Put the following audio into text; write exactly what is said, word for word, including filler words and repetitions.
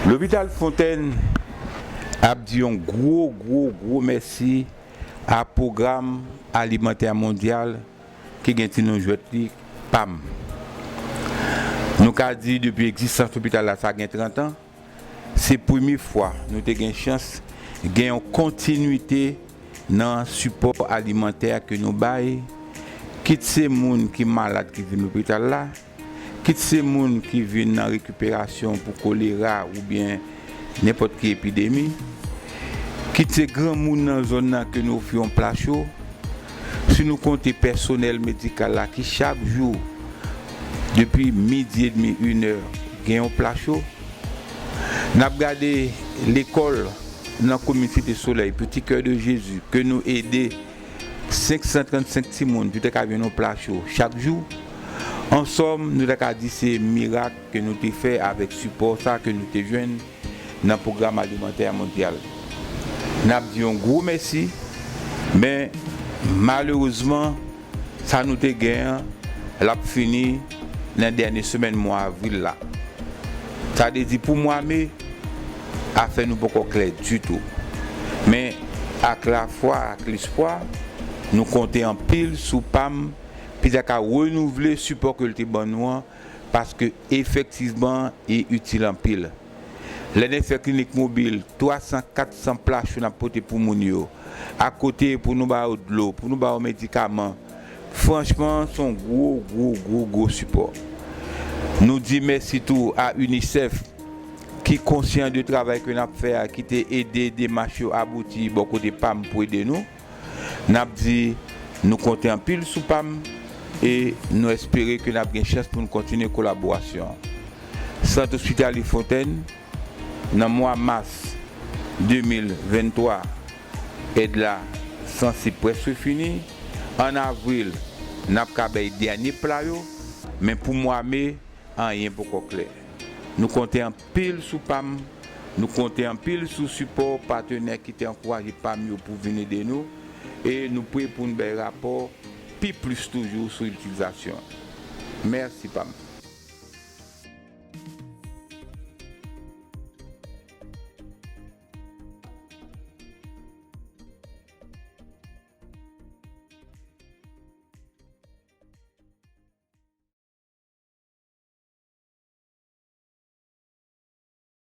Lopital Fontèn ap di yon gwo, gwo, gwo mèsi a Pwogram Alimantè Mondyal ki gen ti non jwèt li PAM. Nou ka di depi egzistans lopital la sa gen trant an, se premye fwa nou te gen chans gen yon kontinwite nan sipò alimantè ke nou bay, kit se moun ki malad ki vin lopital la, kit se moun ki vin nan rekiperasyon pou kolera oubyen nenpòt ki epidemi, kit se granmoun nan zòn nan ke nou ofri yon pla cho, si nou konte pèsonèl medikal la ki chak jou depi midi edmi, inè, gen yon pla cho, n ap gade lekòl nan komin Site Solèy, Petit Cœur de Jésus, ke nou ede senk san trannsenk timoun pou te ka jwenn yon pla cho chak jou. Ansòm, nou ta ka di se mirak ke nou te fè avèk sipò sa ke nou te jwenn nan Pwogram Alimantè Mondyal. N ap di yon gwo mèsi, men malerezman, sa nou te gen an, l ap fini nan dènye semèn mwa avril la. Sa vle di pou mwa me, afè nou poko klè ditou. Men ak lafwa, ak lespwa, nou konte anpil sou PAM, pou ta ka renouvle sipò ke l te ban nou an, paske efektivman, li itil anpil. Lè n fè klinik mobil, twa san, kat san pla cho n ap pote pou moun yo. Akote pou nou ba yo dlo, pou nou ba yo medikaman. Franchman, se yon gwo, gwo, gwo, gwo sipò. Nou di mèsi tou a UNICEF ki konsyan de travay ke n ap fè a, ki te ede demach yo abouti bò kote PAM pou ede nou. N ap di nou konte anpil sou PAM e nou espere ke n ap gen chans pou n kontinye kolaborasyon an. Sant Ospitali Fontèn, nan mwa mas de mil venntwa, èd la sanse prèske fini. An avril, n ap ka bay dènye pla yo, men pou mwa me, anyen poko klè. Nou konte anpil sou PAM, nou konte anpil sou sipò patnè ki te ankouraje PAM yo pou vin ede nou, e nou pre pou n bay rapò pi plis toujou sou itilizasyon. Mèsi PAM.